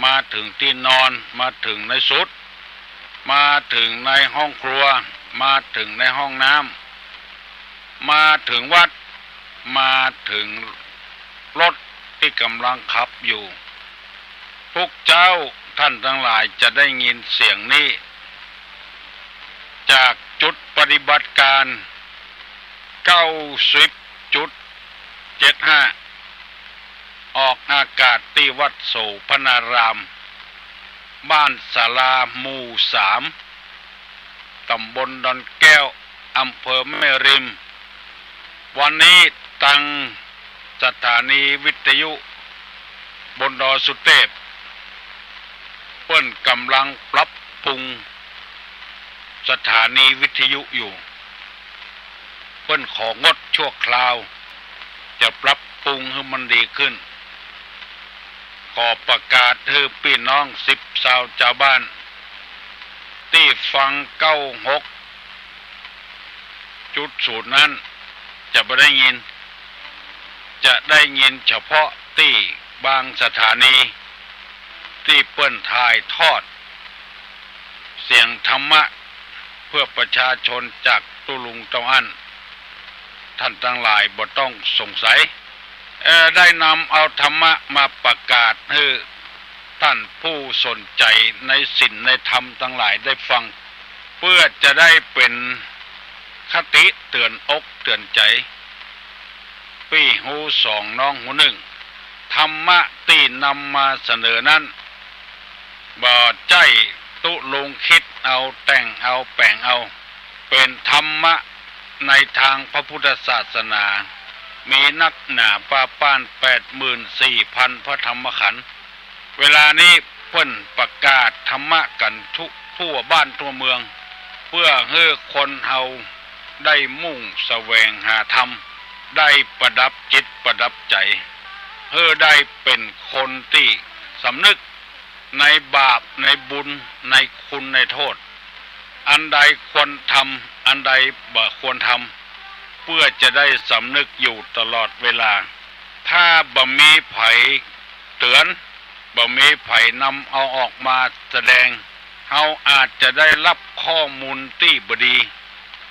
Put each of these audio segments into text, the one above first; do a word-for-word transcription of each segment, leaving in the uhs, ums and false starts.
มาเถิงตี้นอน มาเถิงในสุด มาเถิงในห้องครัว มาเถิงในห้องน้ำ มาเถิงวัด มาเถิงรถตี้ก่ำลังขับอยู่ ทุกเจ๊าท่านตังหลายจะได้ยินเสียงนี้ จากจุดปฏิบัติการ เก้าสิบจุดเจ็ดห้า ออกอากาศตี้วัดโสภณาราม บ้านศาลาหมู่สาม ต๋ำบลดอนแก้ว อำเภอแม่ริม วันนี้ตังสถานีวิทยุบนดอยสุเตพ เปิ้นก่ำลังปรับปรุงสถานีวิทยุอยู่ เปิ้นของดชั่วคราว จะปรับปรุงหื้อมันดีขึ้น ขอประกาศหื้อปี้น้องสิบซาวจาวบ้าน ตี้ฟังเก้าหกจุดศูนย์นั้น จะบ่ได้ยิน จะได้ยินเฉพาะตี้บางสถานี ตี้เปิ้นถ่ายทอดเสียงธรรมะ เปื้อประชาชนจากตุ๊ลุงเต้าอั้น ท่านตังหลายบ่ต้องสงสัย เอ่อ ได้นำเอาธรรมะมาประกาศหื้อท่านผู้สนใจ๋ในศีลในธรรมตังหลายได้ฟัง เปื้อจะได้เป๋นคติเตื๋อนอกเตื๋อนใจ๋ ปี้ฮู้สองน้องฮู้นึ่ง ธรรมะตี้นำมาเสนอนั้น บ่ใจ้ตุ๊ลุงกึ๊ดเอาแต่งเอาแป๋งเอา เป๋นธรรมะในตางพระพุทธศาสนา มีนักหนาป้าป้านแปดหมื่นสี่พันพระธรรมขันธ์ เวลานี้เปิ้นประกาศธรรมะกั๋นทุกทั่วบ้านทั่วเมือง เปื้อหื้อคนเฮาได้มุ่งแสวงหาธรรม ได้ประดับจิตประดับใจ๋ หื้อได้เป๋นคนตี้สำนึกในบาปในบุญในคุณในโต้ษ อันใดควรทำ อันใดบ่ควรทำ เปื้อจะได้สำนึกอยู่ตลอดเวลา ถ้าบ่มีใผเตื๋อน บ่มีใผนำเอาออกมาแสดง เฮาอาจจะได้ฮับข้อมูลตี้บ่ดี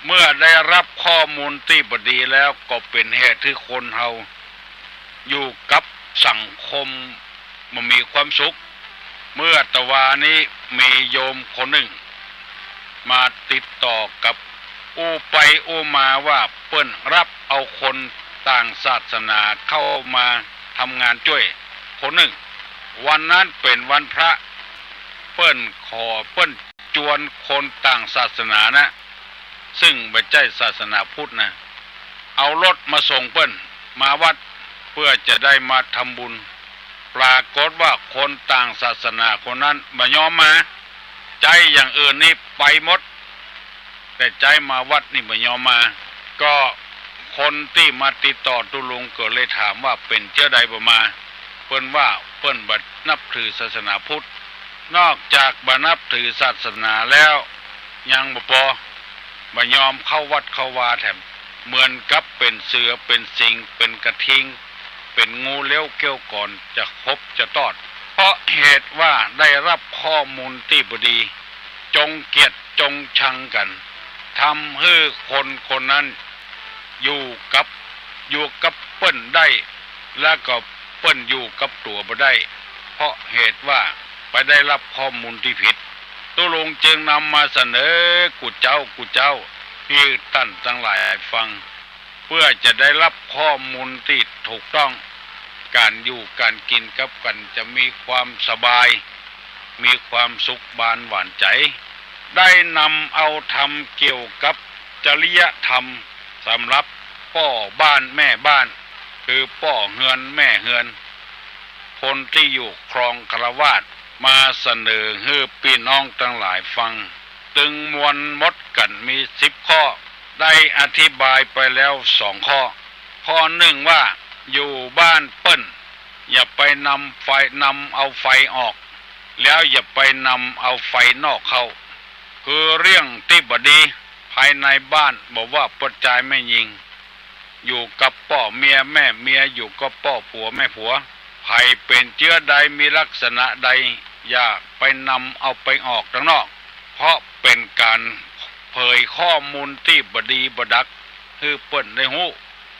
เมื่อได้ฮับข้อมูลตี้บ่ดีแล้วก็เป๋นเหตุหื้อคนเฮาอยู่กับสังคมบ่มีความสุข เมื่อตะวานี้มีโยมคนนึ่งมาติดต่อกับ อู้ไปอู้มาว่าเปิ้นฮับเอาคนต่างศาสนาเข้ามาทำงานจ้วยคนนึ่ง วันนั้นเป๋นวันพระ เปิ้นขอ เปิ้นจวนคนต่างศาสนานะ ซึ่งบ่ใจ้ศาสนาพุทธนะ เอารถมาส่งเปิ้นมาวัด เปื้อจะได้มาทำบุญ ปรากฏว่าคนต่างศาสนาคนนั้นบ่ยอมมา ใจ๊อย่างอื่นนี่ไปหมด แต่ใจ๊มาวัดนี่บ่ยอมมา ก็คนตี้มาติดต่อตุ๊ลุงก็เลยถามว่าเป๋นเจ้าใดบ่มา เปิ้นว่าเปิ้นบ่นับถือศาสนาพุทธ นอกจากบ่นับถือศาสนาแล้ว ยังบ่ปอ บ่ยอมเข้าวัดเข้าวาแถม เหมือนกับเป๋นเสือ เป๋นสิงห์ เป๋นกระทิง เป๋นงูเลี้ยวเกี้ยวก่อน จะขบจะตอด เพราะเหตุว่าได้ฮับข้อมูลตี้บ่ดี จงเกลียดจงชังกั๋น ทำหื้อคนคนนั้นอยู่กับ อยู่กับเปิ้นได้ แล้วก็เปิ้นอยู่กับตั๋วบ่ได้ เพราะเหตุว่าไปได้ฮับข้อมูลตี้ผิด ตุ๊ลุงจึงนำมาเสนอกู้เจ๊ากู้เจ๊าหื้อต้านตังหลายฟัง เปื้อจะได้ฮับข้อมูลตี้ถูกต้อง ก๋านอยู่ก๋านกิ๋นกับกั๋นจะมีความสบาย มีความสุขบานหวานใจ๋ ได้นำเอาธรรมเกี่ยวกับจริยธรรมสำหรับป้อบ้านแม่บ้าน คือป้อเฮือนแม่เฮือน คนตี้อยู่ครองฆราวาส มาเสนอหื้อปี้น้องตังหลายฟัง ตึงมวลหมดกั๋นมีสิบข้อ ได้อธิบายไปแล้วสองข้อ ข้อนึ่งว่าอยู่บ้านเปิ้น อย่าไปนำไฟ นำเอาไฟออก แล้วอย่าไปนำเอาไฟนอกเข้า คือเรื่องตี้บ่ดีภายในบ้าน บ่ว่าป้อจายแม่ญิง อยู่กับป้อเมียแม่เมีย อยู่กับป้อผัวแม่ผัว ใผเป๋นเจื๊อใด มีลักษณะใด อย่าไปนำเอาไปออกตังนอก เพราะเป๋นก๋านเผยข้อมูลตี้บ่ดีบ่ดัก หื้อเปิ้นได้ฮู้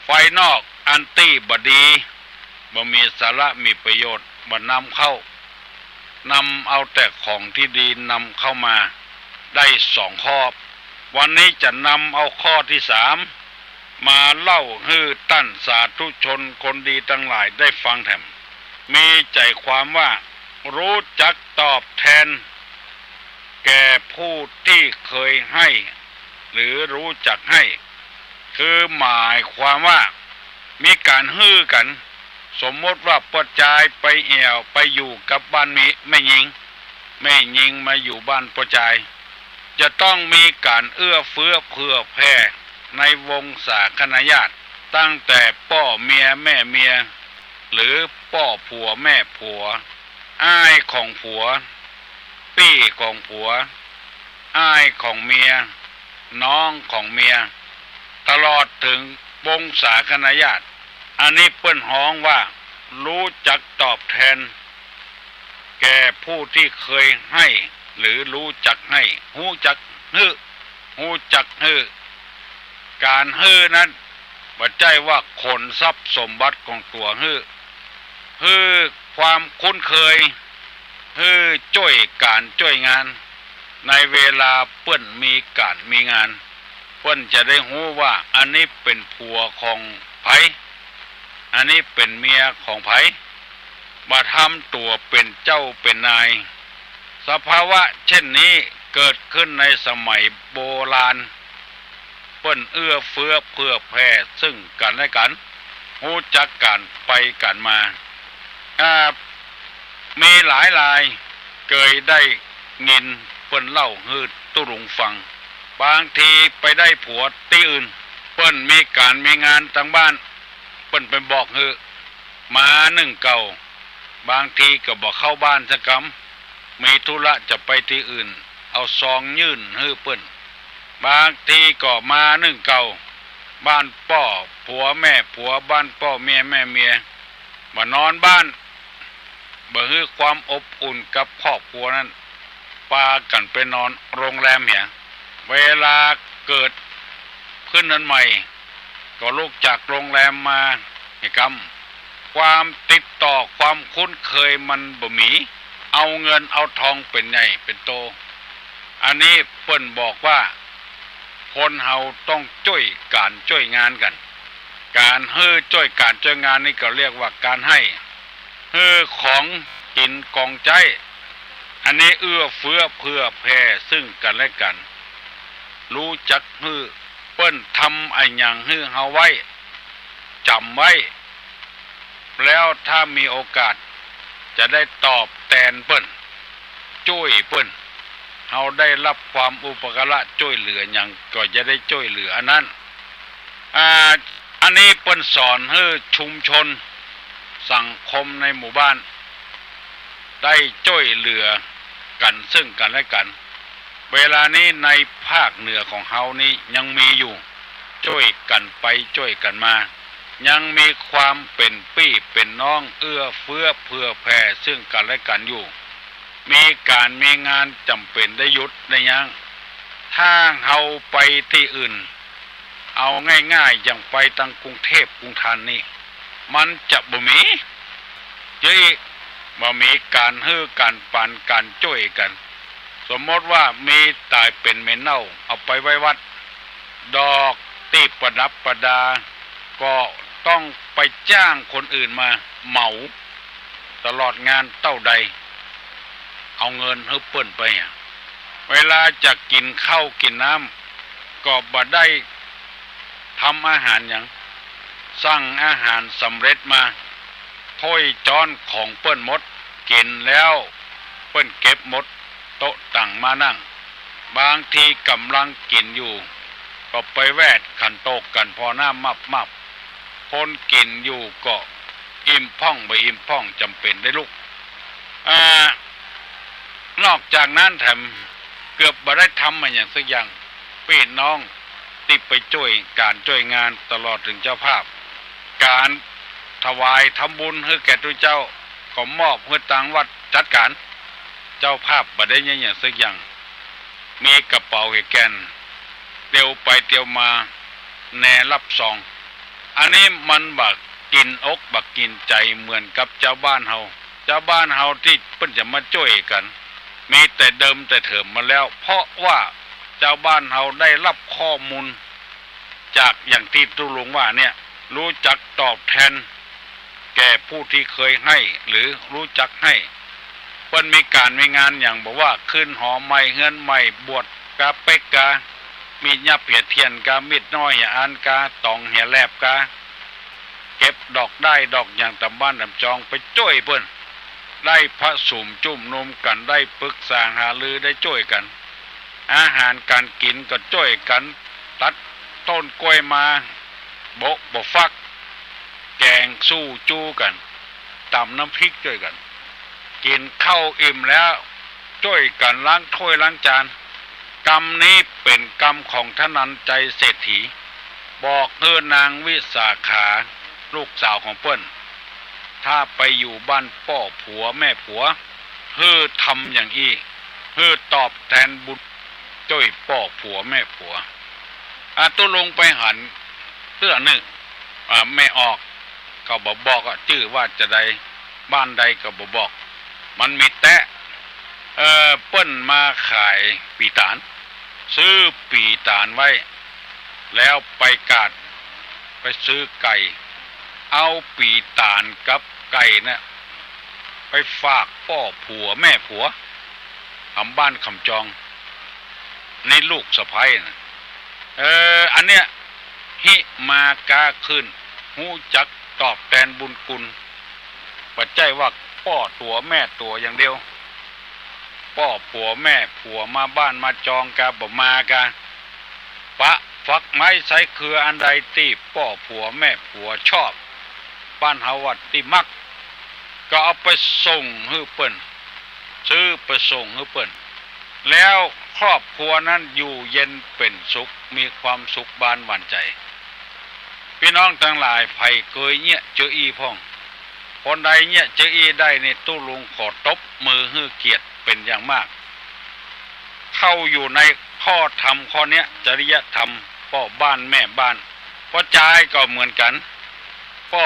ภายนอกอันตี้บ่ดี บ่มีสาระมีประโยชน์ บ่นำเข้า นำเอาแต่ของตี้ดีนำเข้ามา ได้สองข้อ วันนี้จะนำเอาข้อตี้สาม มาเล่าหื้อต้านสาธุชนคนดีตังหลายได้ฟังแถม มีใจ๋ความว่า ฮู้จักตอบแทน แก่ผู้ตี้เกยหื้อ หรือฮู้จักหื้อ คือหมายความว่า มีก๋านหื้อกั๋น สมมุติว่าป้อจายไปแอ่วไปอยู่กับบ้านแม่ แม่ญิง แม่ญิงมาอยู่บ้านป้อจาย จะต้องมีก๋านเอื้อเฟื้อเผื่อแผ่ในวงศาคณาญาติ ตั้งแต่ป้อเมียแม่เมีย หรือป้อผัวแม่ผัว อ้ายของผัว ปี้ของผัว อ้ายของเมีย น้องของเมีย ตลอดเถิงวงศาคณาญาติ อันนี้เปิ้นฮ้องว่า ฮู้จักตอบแทน แก่ผู้ตี้เกยหื้อ หรือฮู้จักหื้อ ฮู้จักหื้อ ฮู้จักหื้อ ก๋านหื้อนั้น บ่ใจ้ว่าขนทรัพย์สมบัติของตั๋วหื้อ หื้อความคุ้นเกย หื้อจ้วยก๋านจ้วยงาน ในเวลาเปิ้นมีก๋านมีงาน เปิ้นจะได้ฮู้ว่าอันนี้เป๋นผัวของใผ อันนี้เป๋นเมียของใผ บ่ทำตั๋วเป๋นเจ้าเป๋นนาย สภาวะเช่นนี้เกิดขึ้นในสมัยโบราณ เปิ้นเอื้อเฟื้อเผื่อแผ่ซึ่งกั๋นและกั๋น ฮู้จักกั๋นไปกั๋นมา อ่า มีหลายรายเกยได้ยินเปิ้นเล่าหื้อตุ๊ลุงฟัง บางทีไปได้ผัวตี้อื่น เปิ้นมีก๋านมีงานตางบ้าน เปิ้นไปบอกหื้อ มานึ่งเก่า บางทีก็บ่เข้าบ้านสักกำ มีธุระจะไปตี้อื่น เอาซองยื่นหื้อเปิ้น บางทีก็มานึ่งเก่า บ้านป้อผัวแม่ผัว บ้านป้อเมียแม่เมีย บ่นอนบ้าน บ่หื้อความอบอุ่นกับครอบครัวนั้น ปากั๋นไปนอนโรงแรมเหีย เวลาเกิดขึ้นอันใหม่ ก็ลุกจากโรงแรมมาเหียกำ ความติดต่อความคุ้นเกยมันบ่มี เอาเงินเอาทองเป๋นใหญ่เป๋นโต อันนี้เปิ้นบอกว่า คนเฮาต้องจ้วยก๋านจ้วยงานกั๋น ก๋านหื้อจ้วยก๋านจ้วยงานนี่ก็เรียกว่าก๋านหื้อ หื้อของกิ๋นของใจ๊ อันนี้เอื้อเฟื้อเผื่อแผ่ซึ่งกั๋นและกั๋น ฮู้จักหื้อ เปิ้นทำอะหยังหื้อเฮาไว้ จ๋ำไว้ แล้วถ้ามีโอกาสจะได้ตอบแตนเปิ้น จ้วยเปิ้น เฮาได้ฮับความอุปการะจ้วยเหลือหยังก็จะได้จ้วยเหลืออันนั้น อ่า อันนี้เปิ้นสอนหื้อชุมชนสังคมในหมู่บ้าน ได้จ้วยเหลือกั๋นซึ่งกั๋นและกั๋น เวลานี้ในภาคเหนือของเฮานี้ยังมีอยู่ จ้วยกั๋นไปจ้วยกั๋นมา ยังมีความเป๋นปี้เป๋นน้องเอื้อเฟื้อเผื่อแผ่ซึ่งกั๋นและกั๋นอยู่ มีก๋านมีงานจ๋ำเป๋นได้หยุดได้ยั้ง ถ้าเฮาไปตี้อื่น เอาง่ายๆ อย่างไปตางกรุงเทพฯ กรุงธานี มันจะบ่มี เยอะอี้ บ่มีก๋านหื้อก๋านปันก๋านจ้วยกั๋น สมมติว่ามีต๋ายเป๋นเหม็นเน่า เอาไปไว้วัด ดอกตี้ประดับประดา ก็ต้องไปจ้างคนอื่นมาเหมา ตลอดงานเต้าใด เอาเงินหื้อเปิ้นไปอะ เวลาจะกิ๋นข้าวกิ๋นน้ำ ก็บ่ได้ทำอาหารหยัง สั่งอาหารสำเร็จมา ถ้วยจ๊อนของเปิ้นหมด กิ๋นแล้วเปิ้นเก็บหมด โต๊ะตั๋งมานั่ง บางทีก่ำลังกิ๋นอยู่ ก็ไปแวดขันโตกกั๋นผ่อน้ำมับๆ คนกิ๋นอยู่ก็อิ่มพ่องบ่อิ่มพ่องจ๋ำเป๋นได้ลุก อ่า นอกจากนั้นแถมเกือบบ่ได้ทำอะหยังสักอย่าง ปี้น้องตี้ไปจ้วยก๋านจ้วยงานตลอดเถิงเจ้าภาพ ก๋าน ถวายทำบุญหื้อแก่ตุ๊เจ้า ก็มอบหื้อตางวัดจัดก๋าน เจ้าภาพบ่ได้เยียะหยังสักอย่าง มีกระเป๋าเหียแก่น เตียวไปเตียวมา แหน่ฮับซอง อันนี้มันบ่กิ๋นอกบ่กิ๋นใจ๋เหมือนกับจาวบ้านเฮา จาวบ้านเฮาตี้เปิ้นจะมาจ้วยกั๋น มีแต่เดิมแต่เถิมมาแล้ว เพราะว่าจาวบ้านเฮาได้ฮับข้อมูล จากอย่างตี้ตุ๊ลุงว่าเนี่ย ฮู้จักตอบแทน แก่ผู้ตี้เกยหื้อ หรือฮู้จักหื้อ เปิ้นมีก๋านมีงานหยัง บ่ว่าขึ้นหอใหม่เฮือนใหม่ บวชกาเป๊กกา มียับเหียเตียนกา มีดน้อยเหียอันกา ต๋องเหียแหลบกา เก็บดอกด้ายดอกหยังต๋ามบ้านต๋ามจองไปจ้วยเปิ้น ได้ผสมจุ่มนุมกั๋น ได้ปรึกษาหารือ ได้จ้วยกั๋น อาหารก๋านกิ๋นก็จ้วยกั๋น ตัดต้นก๊วยมา โบะบ่ฟัก แกงสู้จู๊กั๋น ต๋ำน้ำพริกจ้วยกั๋น กิ๋นข้าวอิ่มแล้ว จ้วยกั๋นล้างถ้วยล้างจาน กรรมนี้เป๋นกรรมของธนัญชัยเศรษฐี บอกหื้อนางวิสาขา ลูกสาวของเปิ้น ถ้าไปอยู่บ้านป้อผัวแม่ผัว หื้อทำอย่างอี้ หื้อตอบแทนบุญจ้วยป้อผัวแม่ผัว อ่ะ ตุ๊ลุงไปหันเตื้อนึ่ง อ่ะ แม่ออก ก็บ่บอกอะ จื้อว่าจาใด บ้านใดก็บ่บอก มันมีแต๊ เอ่อ เปิ้นมาขายปี๋ต๋าน ซื้อปี๋ต๋านไว้ แล้วไปก๋าด ไปซื้อไก่ เอาปี๋ต๋านกับไก่เนี่ย ไปฝากป้อผัวแม่ผัว ต๋ามบ้านต๋ามจอง นี่ลูกสะใภ้นะ เออ อันเนี้ย หิมากาขึ้น ฮู้จักตอบแตนบุญคุณ บ่ใจ้ว่าป้อตั๋วแม่ตั๋วอย่างเดียว ป้อผัวแม่ผัวมาบ้านมาจองกา บ่มากา ปะฝักไม้ใสเครืออันใดตี้ป้อผัวแม่ผัวชอบ บ้านเฮาว่าตี้มัก ก็เอาไปส่งหื้อเปิ้น ซื้อไปส่งหื้อเปิ้น แล้วครอบครัวนั้นอยู่เย็นเป๋นสุข มีความสุขบานหวานใจ๋ ปี้น้องตังหลาย ใผเกยเยียะเจออี้พ่อง คนใดเยียะเจออี้ได้นี่ ตุ๊ลุงขอตบมือหื้อเกียรติเป๋นอย่างมาก เข้าอยู่ในข้อธรรมข้อเนี้ย จริยธรรม ป้อบ้านแม่บ้าน ป้อจายก็เหมือนกั๋น ป้อ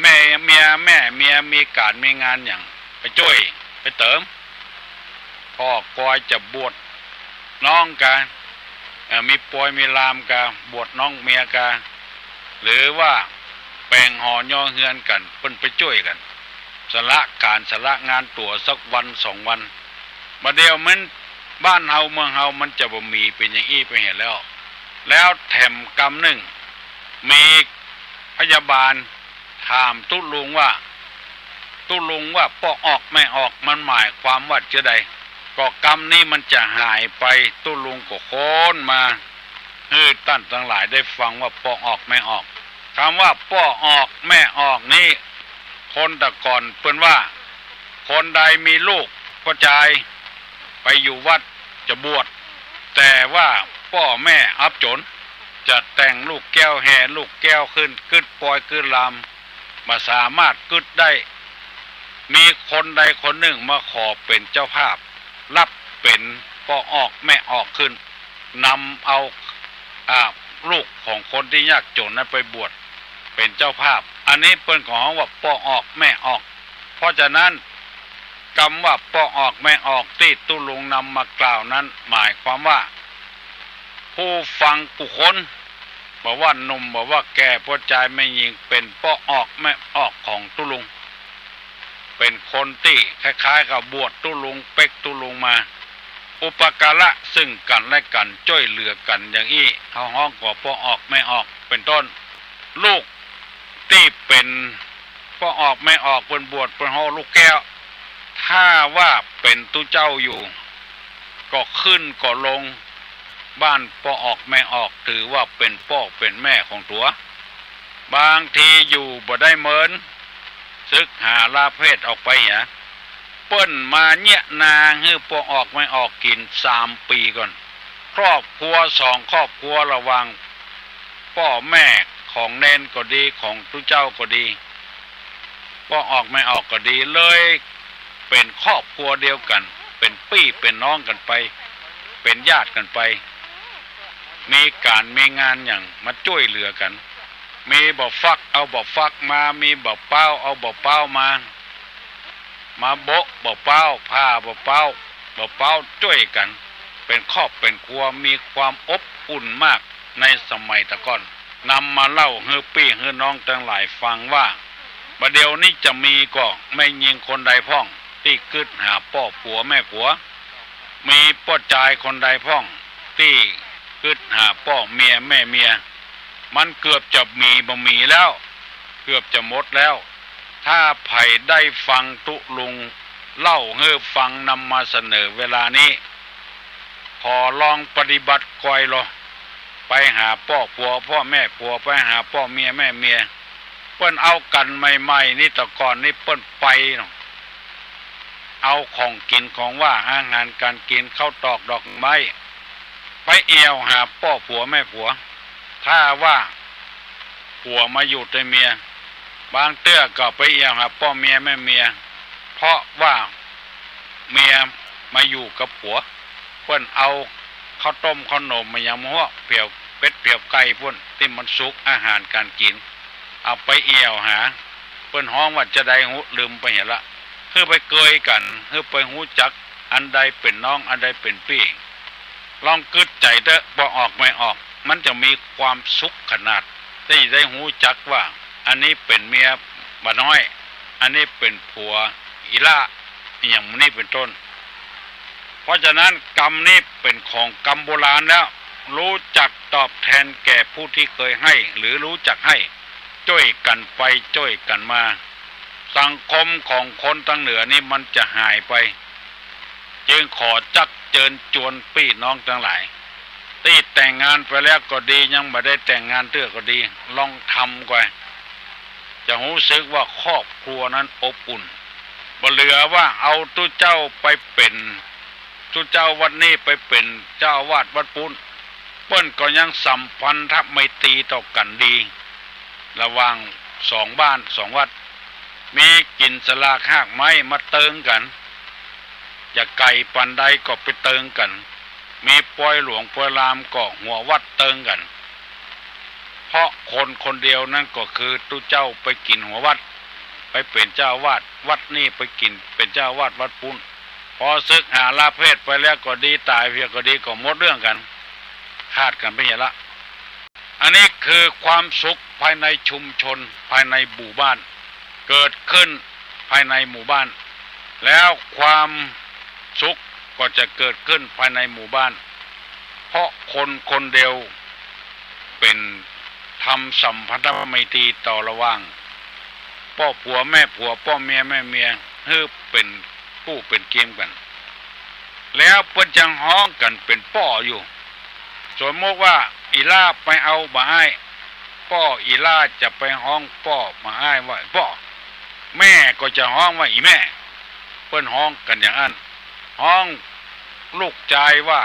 แม่เมีย แม่เมียมีก๋านมีงานหยัง ไปจ้วย ไปเติม ป้อกอยจะบวชน้องกา เอ่อ มีปอยมีลามกา บวชน้องเมียกา หรือว่าแป๋งหอย่อเฮือนกั๋น เปิ้นไปจ้วยกั๋น สละก๋านสละงานตั๋วสักวันสองวัน บ่าเดี่ยวมัน บ้านเฮาเมืองเฮามันจะบ่มีเป๋นอย่างอี้ไปเหียแล้ว แล้วแถมกำนึ่ง มีพยาบาลถามตุ๊ลุงว่า ตุ๊ลุงว่าป้อออกแม่ออกมันหมายความว่าจาใด ก็กำนี้มันจะหายไป ตุ๊ลุงก็ค้นมา หื้อต้านตังหลายได้ฟังว่าป้อออกแม่ออก กำว่าป้อออกแม่ออกนี้ คนแต่ก่อนเปิ้นว่า คนใดมีลูกป้อจาย ไปอยู่วัดจะบวช แต่ว่าป้อแม่อับจ๋น จะแต่งลูกแก้วแห่ลูกแก้วขึ้น กึ๊ดปอยกึ๊ดลาม บ่สามารถกึ๊ดได้ มีคนใดคนนึ่งมาขอเป๋นเจ้าภาพ ฮับเป๋นป้อออกแม่ออกขึ้น นำเอา อ่า ลูกของคนตี้ยากจ๋นนั้นไปบวชเป๋นเจ้าภาพ อันนี้เปิ้นก็ฮ้องว่าป้อออกแม่ออก เพราะฉะนั้น กำว่าป้อออกแม่ออกตี้ตุ๊ลุงนำมากล่าวนั้น หมายความว่า ผู้ฟังกู้คน บ่ว่าหนุ่มบ่ว่าแก่ ป้อจายแม่ญิง เป๋นป้อออกแม่ออกของตุ๊ลุง เป๋นคนตี้คล้ายๆ กับบวชตุ๊ลุง เป๊กตุ๊ลุงมา อุปการะซึ่งกั๋นและกั๋น จ้วยเหลือกั๋นอย่างอี้ เฮาฮ้องว่าป้อออกแม่ออก เป๋นต้น ลูกตี้เป๋นป้อออกแม่ออก เปิ้นบวชเปิ้นฮ้องลูกแก้ว ถ้าว่าเป๋นตุ๊เจ้าอยู่ ก็ขึ้นก็ลง บ้านป้อออกแม่ออก ถือว่าเป๋นป้อเป๋นแม่ของตั๋ว บางทีอยู่บ่ได้เมิน สึกหาลาเพศออกไปเหีย เปิ้นมาเยียะนาหื้อป้อออกแม่ออกกิ๋นสามปี๋ก่อน ครอบครัวสองครอบครัวระหว่างป้อแม่ของเณรก็ดี ของตุ๊เจ้าก็ดี ป้อออกแม่ออกก็ดี เลยเป๋นครอบครัวเดียวกั๋น เป๋นปี้เป๋นน้องกั๋นไป เป๋นญาติกั๋นไป มีก๋านมีงานหยังมาจ้วยเหลือกั๋น มีบ่าฟักเอาบ่าฟักมา มีบ่าป๊าวเอาบ่าป๊าวมา มาโบ๊ะบ่าป๊าว ผ่าบ่าป๊าว บ่าป๊าวจ้วยกั๋น เป๋นครอบเป๋นครัว มีความอบอุ่นมากในสมัยตะก่อน นำมาเล่าหื้อปี้หื้อน้องตังหลายฟังว่า บ่าเดี่ยวนี้จะมีก่อแม่ญิงคนใดพ่องตี้กึ๊ดหาป้อผัวแม่ผัว มีป้อจายคนใดพ่องตี้กึ๊ดหาป้อเมียแม่เมีย มันเกือบจะมีบ่มีแล้ว เกือบจะหมดแล้ว ถ้าใผได้ฟังตุ๊ลุงเล่าหื้อฟังนำมาเสนอเวลานี้ ขอลองปฏิบัติก่อยลอ ไปหาป้อผัวป้อแม่ผัว ไปหาป้อเมียแม่เมีย เปิ้นเอากั๋นใหม่ๆ นี่ ตะก่อนนี่เปิ้นไปเนาะ เอาของกิ๋นของหว่าน อาหารก๋านกิ๋น ข้าวตอกดอกไม้ ไปแอ่วหาป้อผัวแม่ผัว ถ้าว่าผัวมาอยู่ตวยเมีย บางเตื้อก็ไปแอ่วหาป้อเมียแม่เมีย เพราะว่าเมียมาอยู่กับผัว เปิ้นเอาข้าวต้มข้าวหนมมายังหั้ว เผียวเป็ดเผียวไก่ปุ้นตี้มันสุก อาหารก๋านกิ๋น เอาไปแอ่วหา เปิ้นฮ้องว่าจะใดฮู้ ลืมไปเหียละ หื้อไปเกยกั๋น หื้อไปฮู้จัก อันใดเป๋นน้อง อันใดเป๋นปี้ ลองกึ๊ดใจ๋เต๊อะ ป้อออกแม่ออก มันจะมีความสุขขนาด ตี้ได้ฮู้จักว่า อันนี้เป๋นเมียบ่าน้อย อันนี้เป๋นผัวอีหล้า อย่างนี้เป๋นต้น เพราะฉะนั้นกรรมนี้เป๋นของกรรมโบราณแล้ว ฮู้จักตอบแทนแก่ผู้ตี้เกยหื้อ หรือฮู้จักหื้อ จ้วยกั๋นไปจ้วยกั๋นมา สังคมของคนตางเหนือนี้มันจะหายไป จึงขอจักเจิญจวนปี้น้องตังหลาย ตี้แต่งงานไปแล้วก็ดี ยังบ่ได้แต่งงานเตื้อก็ดี ลองทำก่อย จะฮู้สึกว่าครอบครัวนั้นอบอุ่น บ่เหลือว่าเอาตุ๊เจ้าไปเป๋น ตุ๊เจ้าวัดนี้ไปเป๋นเจ้าอาวาสวัดปุ้น เปิ้นก็ยังสัมพันธไมตรีต่อกั๋นดี ระหว่างสองบ้านสองวัด มีกิ๋นสลากฮากไม้มาเติงกั๋น จะไก๋ปานใดก็ไปเติงกั๋น มีปอยหลวงปอยลามก็หัววัดเติงกั๋น เพราะคนคนเดียวนั้นก็คือตุ๊เจ้าไปกิ๋นหัววัด ไปเป๋นเจ้าอาวาสวัดนี้ ไปกิ๋นเป๋นเจ้าอาวาสวัดปุ้น พอสึกหาลาเพศไปแล้วก็ดี ต๋ายเหียก็ดี ก็หมดเรื่องกั๋น ขาดกั๋นไปเหียละ อันนี้คือความสุขภายในชุมชน ภายในหมู่บ้าน เกิดขึ้นภายในหมู่บ้าน แล้วความสุขก็จะเกิดขึ้นภายในหมู่บ้าน เพราะคนคนเดียวเป๋นทำสัมพันธไมตรีต่อระหว่างป้อผัวแม่ผัว ป้อเมียแม่เมีย หื้อเป๋นกู้เป๋นเกมกั๋น แล้วเปิ้นจังฮ้องกั๋นเป๋นป้ออยู่ สมมุติว่าอีหล้าไปเอาบ่าอ้าย ป้ออีหล้าจะไปฮ้องป้อบ่าอ้ายว่าป้อ แม่ก็จะฮ้องว่าอีแม่ เปิ้นฮ้องกั๋นอย่างอั้น ฮ้องลูกจายว่า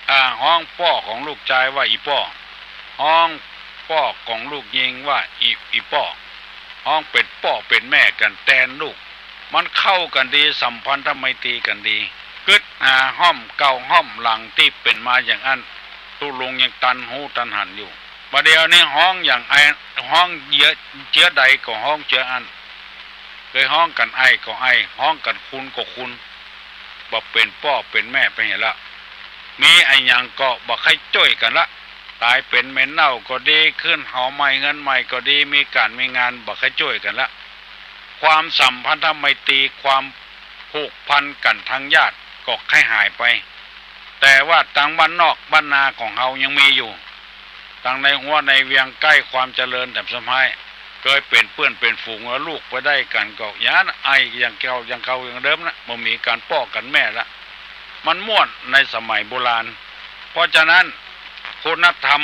อ่า ฮ้องป้อของลูกจายว่าอีป้อ ฮ้องป้อของลูกญิงว่าอี อีป้อ ฮ้องเป๋นป้อเป๋นแม่กั๋นแตนลูก มันเข้ากั๋นดี สัมพันธไมตรีกั๋นดี กึ๊ดหาฮ่อมเก่าฮ่อมหลังตี้เป๋นมาอย่างอั้น ตุ๊ลุงยังตันฮู้ตันหันอยู่ บ่าเดี่ยวนี้ฮ้องอย่างไอ ฮ้องเจื้อ เจื้อใดก็ฮ้องเจื้ออั้น เกยฮ้องกั๋นไอก็ไอ ฮ้องกั๋นคุณก็คุณ บ่เป๋นป้อเป๋นแม่ไปเหียละ มีอะหยังก็บ่ใค่จ้วยกั๋นละ ต๋ายเป๋นแม่เน่าก็ดี ขึ้นหอใหม่เฮือนใหม่ก็ดี มีก๋านมีงานบ่ใค่จ้วยกั๋นละ ความสัมพันธไมตรี ความผูกพันกั๋นทางญาติก็ใค่หายไป แต่ว่าตางบ้านนอกบ้านนาของเฮายังมีอยู่ ตางในฮั้วในเวียงใก้ความเจริญแถมสะพาย เกยเป๋นเปื้อนเป๋นฝูง เอาลูกไปได้กั๋นก็ยังไออย่างเก่า อย่างเก่าอย่างเดิมนะ บ่มีก๋านป้อก๋านแม่ละ มันม่วนในสมัยโบราณ เพราะฉะนั้นคุณธรรม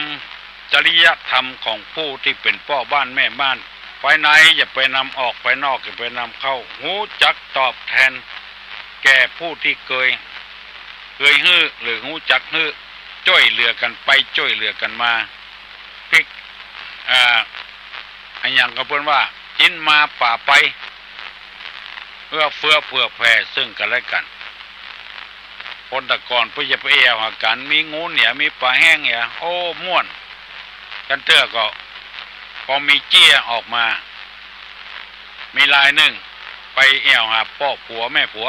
จริยธรรมของผู้ตี้เป๋นป้อบ้านแม่บ้าน ภายในอย่าไปนำออก ภายนอกอย่าไปนำเข้า ฮู้จักตอบแทนแก่ผู้ตี้เกย เกยหื้อหรือฮู้จักหื้อ จ้วยเหลือกั๋นไปจ้วยเหลือกั๋นมา ปิ๊ก อ่า อะหยังก็เปิ้นว่า อินมาป่าไป อื้อเฟื้อเผื่อแผ่ซึ่งกั๋นและกั๋น คนแต่ก่อนเปิ้นจะไปแอ่วหากั๋น มีงูเหนี่ย มีป๋าแห้งเนี่ย โอ้ ม่วน กั๋นเตื้อก็ ปอมีเจี้ยออกมา มีรายนึ่ง ไปแอ่วหาป้อผัวแม่ผัว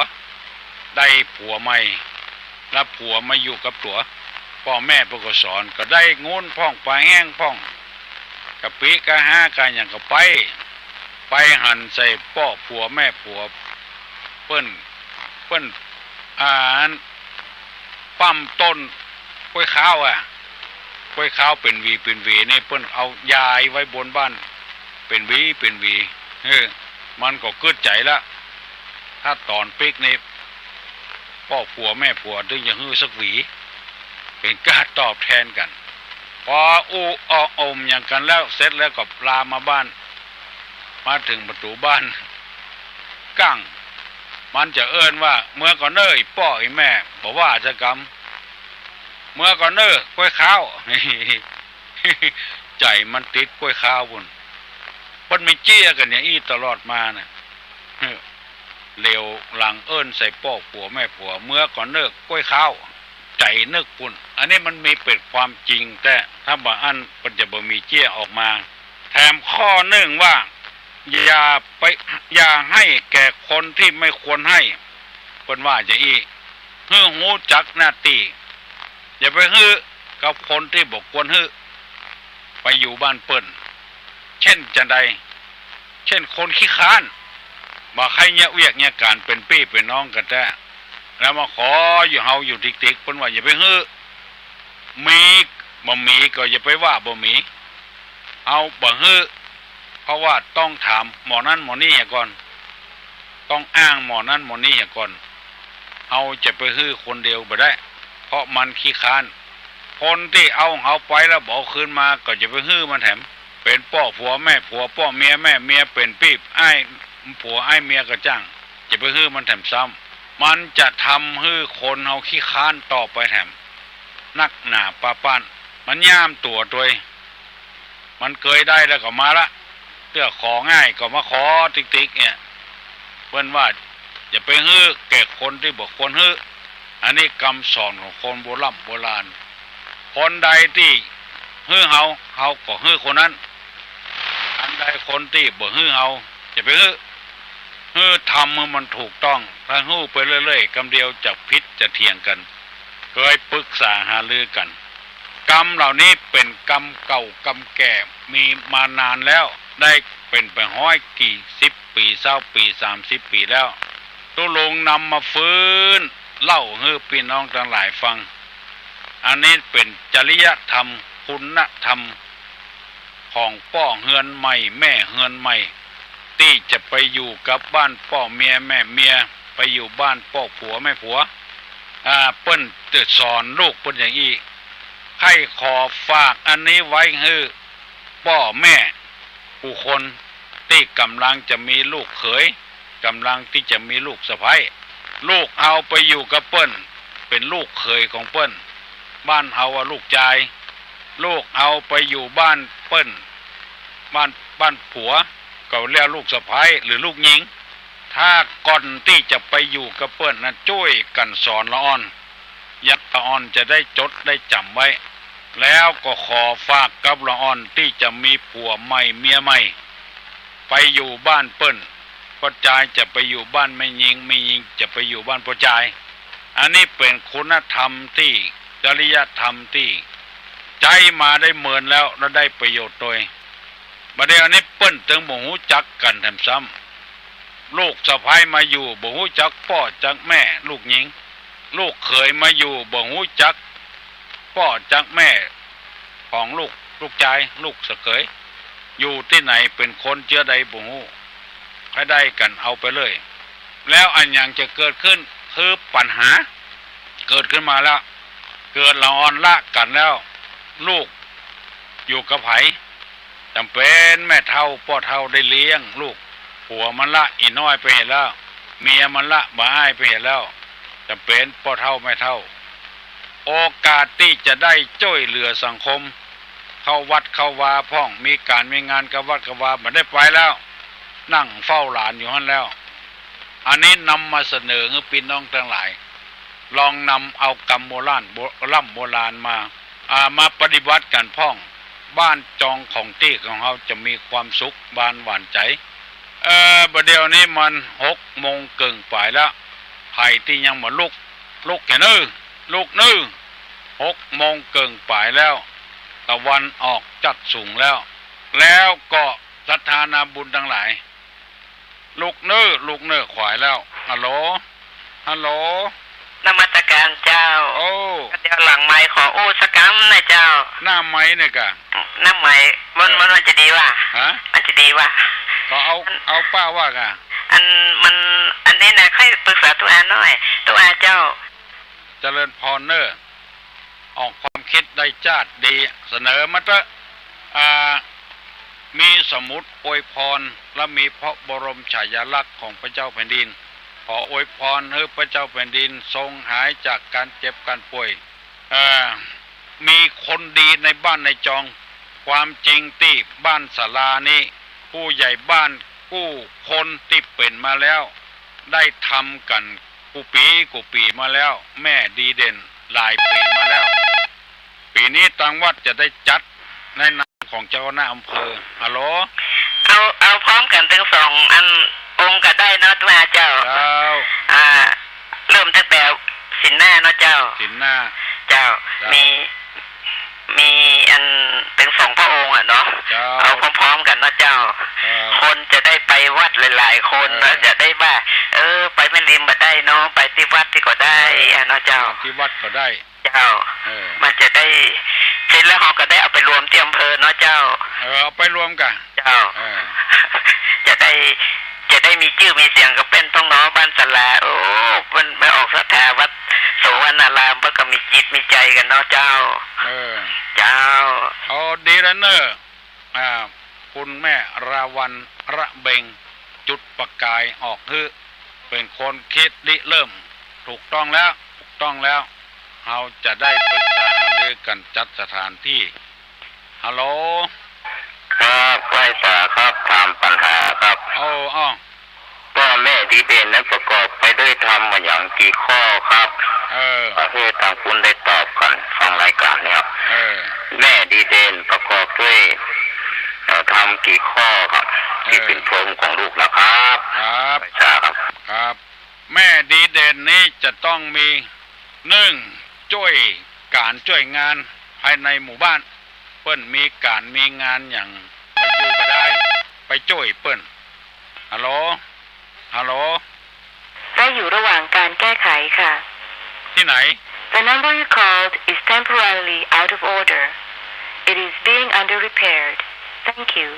ได้ผัวใหม่ แล้วผัวมาอยู่กับตั๋ว ป้อแม่เปิ้นก็สอน ก็ได้งูพ่องป๋าแห้งพ่อง กะปิกะฮาก๋านหยังก็ไป ไปหันใส่ป้อผัวแม่ผัว เปิ้น เปิ้น อ่า อัน ปั๊มต้นก๊วยค้าวอะ ก๊วยค้าวเป๋นหวีเป๋นหวีนี่ เปิ้นเอายายไว้บนบ้าน เป๋นหวีเป๋นหวี เออ มันก็กึ๊ดใจ๋ละ ถ้าต๋อนปิ๊กนี่ ป้อผัวแม่ผัวตึงจะหื้อสักหวี เป๋นก้าตอบแทนกั๋น ปออู้อออมหยังกั๋นแล้ว เสร็จแล้วก็ลามมาบ้าน มาเถิงประตู๋บ้าน กั้ง มันจะเอิ้นว่า เมือก่อนเน่อ อี่ป้ออี่แม่ บ่ว่าสักกำ เมือก่อนเน่อ ก๊วยค้าว ใจ๋มันติดก๊วยค้าวปู้น เปิ้นมีเจี้ยกั๋นอย่างอี้ตลอดมาน่ะ เหลียวหลังเอิ้นใส่ป้อผัวแม่ผัว เมือก่อนเน่อ ก๊วยค้าว ใจ๋นึกปู้น อันนี้มันมีเป๋นความจริงแต๊ ถ้าบ่อั้นเปิ้นจะบ่มีเจี้ยออกมา แถมข้อนึ่งว่า อย่าไป อย่าหื้อแก่คนตี้ไม่ควรหื้อ เปิ้นว่าจะอี้ หื้อฮู้จักหน้าตี้ อย่าไปหื้อกับคนตี้บ่ควรหื้อ ไปอยู่บ้านเปิ้น เช่นจันใด เช่นคนขี้ค้าน บ่ใค่เยียะเวียกเยียะก๋าน เป๋นปี้เป๋นน้องกั๋นแต๊ แล้วมาขออยู่เฮาอยู่ติกๆ เปิ้นว่าอย่าไปหื้อ มีบ่มีก็อย่าไปว่าบ่มี เฮาบ่หื้อ เพราะว่าต้องถามหมอนั้นหมอนี้เหียก่อน ต้องอ้างหมอนั้นหมอนี้เหียก่อน เฮาจะไปหื้อคนเดียวบ่ได้ เพราะมันขี้ค้าน คนตี้เอาเฮาไปแล้วบ่เอาคืนมา ก็จะไปหื้อมันแถม เป๋นป้อผัวแม่ผัว ป้อเมียแม่เมีย เป๋นปี้อ้ายผัวอ้ายเมียก็จ้าง จะไปหื้อมันแถมซ้ำ มันจะทำหื้อคนเฮาขี้ค้านต่อไปแถม นักหนาปาป้าน มันย่ามตั๋วตวย มันเกยได้แล้วก็มาละ เตื้อของ่ายก็มาขอติกๆ เนี่ย เปิ้นว่าอย่าไปหื้อแก่คนตี้บ่ควรหื้อ อันนี้กำสอนของคนโบร่ำโบราณ คนใดตี้หื้อเฮา เฮาก็หื้อคนนั้น อันใดคนตี้บ่หื้อเฮา อย่าไปหื้อ หื้อทำหื้อมันถูกต้อง ถ้าหื้อไปเรื่อยๆ กำเดียวจะผิดจะเถียงกั๋น เกยปรึกษาหารือกั๋น กำเหล่านี้เป๋นกำเก่ากำแก่ มีมานานแล้ว ได้เป๋นไปฮ้อยกี่สิบปี๋ ซาวปี๋ สามสิบปี๋แล้ว ตุ๊ลุงนำมาฟื้นเล่าหื้อปี้น้องตังหลายฟัง อันนี้เป๋นจริยธรรม คุณธรรม ของป้อเฮือนใหม่แม่เฮือนใหม่ ตี้จะไปอยู่กับบ้านป้อเมียแม่เมีย ไปอยู่บ้านป้อผัวแม่ผัว อ่า เปิ้นจะสอนลูกเปิ้นอย่างอี้ ใค่ขอฝากอันนี้ไว้หื้อป้อแม่กู้คนตี้ก่ำลังจะมีลูกเขย ก่ำลังตี้จะมีลูกสะใภ้ ลูกเฮาไปอยู่กับเปิ้น เป๋นลูกเขยของเปิ้น บ้านเฮาว่าลูกจาย ลูกเฮาไปอยู่บ้านเปิ้น บ้าน บ้านผัว ก็เรียกลูกสะใภ้หรือลูกญิง ถ้าก่อนตี้จะไปอยู่กับเปิ้นนั้น จ้วยกั๋นสอนละอ่อน อย่างละอ่อนจะได้จดได้จ๋ำไว้ แล้วก็ขอฝากกับละอ่อนตี้จะมีผัวใหม่เมียใหม่ ไปอยู่บ้านเปิ้น ป้อจายจะไปอยู่บ้านแม่ญิง แม่ญิงจะไปอยู่บ้านป้อจาย อันนี้เป๋นคุณธรรมตี้ จริยธรรมตี้ ใจ๊มาได้เมินแล้ว แล้วได้ประโยชน์ตวย บ่าเดี่ยวนี้เปิ้นตึงบ่ฮู้จักกั๋นแถมซ้ำ ลูกสะใภ้มาอยู่บ่ฮู้จักป้อจักแม่ลูกญิง ลูกเขยมาอยู่บ่ฮู้จักป้อจักแม่ของลูก ลูกจาย ลูกสะเขย อยู่ตี้ไหนเป๋นคนเจื้อใดบ่ฮู้ ใค่ได้กั๋นเอาไปเลย แล้วอันหยังจะเกิดขึ้น คือปัญหาเกิดขึ้นมาแล้ว เกิดละอ่อนละกั๋นแล้ว ลูกอยู่กับใผ จ๋ำเป๋นแม่เฒ่าป้อเฒ่าได้เลี้ยงลูก ผัวมันละอี่น้อยไปเหียแล้ว เมียมันละบ่าอ้ายไปเหียแล้ว จ๋ำเป๋นป้อเฒ่าแม่เฒ่า โอกาสตี้จะได้จ้วยเหลือสังคม เข้าวัดเข้าวาพ่อง มีก๋านมีงานกับวัดกับวา บ่ได้ไปแล้ว นั่งเฝ้าหลานอยู่หั้นแล้ว อันนี้นำมาเสนอหื้อปี้น้องตังหลาย ลองนำเอากำโบราณ โบ ล่ำโบราณมา อ่า มาปฏิบัติกั๋นพ่อง บ้านจองของตี้ของเฮาจะมีความสุขบานหวานใจ๋ เอ่อ บ่าเดี่ยวนี้มันหกโมงเกิ่งป๋ายแล้ว ใผตี้ยังบ่ลุก ลุกแก่เน้อ ลุกเน้อ หกโมงเกิ่งป๋ายแล้ว ตะวันออกจัดสูงแล้ว แล้วก็ศรัทธานาบุญตังหลาย ลุกเน้อ ลุกเน้อ ขวายแล้ว ฮัลโหล ฮัลโหล นมัสก๋านเจ้า โอ้ เดี๋ยวหลังไมค์ขออู้สักกำนะเจ้า หน้าไมค์เนี่ยก่ะ หน้าไมค์ มัน เออ มัน มันจะดีว่ะ ฮะ มันจะดีว่ะ ก็เอา เอาป้าว่าก่ะ อัน มัน อันนี้นะ ใค่ปรึกษาตุ๊อาหน้อย ตุ๊อาเจ้า เจริญพรเน้อ ออกความคิดได้จ๊าดดี เสนอมาเต๊อะ อ่า มีสมุดอวยพร และมีพระบรมฉายาลักษณ์ของพระเจ้าแผ่นดิน ขออวยพรหื้อพระเจ้าแผ่นดินทรงหายจากก๋านเจ็บก๋านป่วย เอ่อ มีคนดีในบ้านในจอง ความจริงตี้บ้านศาลานี้ ผู้ใหญ่บ้านกู้คนตี้เป๋นมาแล้ว ได้ทำกั๋นกู้ปี๋กู้ปี๋มาแล้ว แม่ดีเด่น หลายปี๋มาแล้ว ปี๋นี้ตางวัดจะได้จัดในนามของเจ้าคณะอำเภอ ฮัลโหล เอา เอาพร้อมกั๋นตึงสองอันองค์ก็ได้เนาะตุ๊อาเจ้า เจ้า อ่า เริ่มตั้งแต่ศีลหน้าเนาะเจ้า ศีลหน้า เจ้า เจ้า มี มีอันตึงสองพระองค์อะเนาะ เจ้า เอาพร้อมๆกั๋นเนาะเจ้า เจ้า คนจะได้ไปวัดหลายๆคน เออ แล้วจะได้ว่า เออ ไปแม่ริมบ่ได้เนาะ ไปตี้วัดตี้ก็ได้ เออ อะเนาะเจ้า ตี้วัดก็ได้ เจ้า เออ มันจะได้ เสร็จแล้วเฮาก็ได้เอาไปรวมตี้อำเภอเนาะเจ้า เออ เอาไปรวมกั๋น เจ้า เออ จะได้ จะได้มีจื้อมีเสียงกับเปิ้นพ่องเนาะ บ้านศาลา โอ้ มัน มันออกศรัทธาวัดโสวนาราม เปิ้นก็มีจิตมีใจ๋กั๋นเนาะเจ้า เออ เจ้า เอาดีแล้วเน้อ อ่า คุณแม่ราวัณ ระเบง จุดประกายออกหื้อ เป๋นคนคิดริเริ่ม ถูกต้องแล้ว ถูกต้องแล้ว เฮาจะได้ปรึกษาหารือกั๋นจัดสถานตี้ ฮัลโหล ครับ ไหว้สาครับ ถามปัญหาครับ โอ้ อ้อ ว่าแม่ดีเด่นนั้นประกอบไปด้วยธรรมอะหยังกี่ข้อครับ เออ ขอหื้อตางปุ้นได้ตอบกั๋นฟังรายก๋านเนี่ย เออ แม่ดีเด่นประกอบด้วย เอ่อ ธรรมกี่ข้อครับ เออ ตี้เป๋นพรหมของลูกนะครับ ครับ ไหว้สาครับ ครับ แม่ดีเด่นนี้จะต้องมี นึ่ง จ้วยก๋านจ้วยงานภายในหมู่บ้าน เปิ้นมีก๋านมีงานหยังบ่อยู่บ่ได้ ไปจ้วยเปิ้น ฮัลโหล ฮัลโหล ได้อยู่ระหว่างการแก้ไขค่ะ ตี้ไหน The number you called is temporarily out of order. It is being under repaired. Thank you.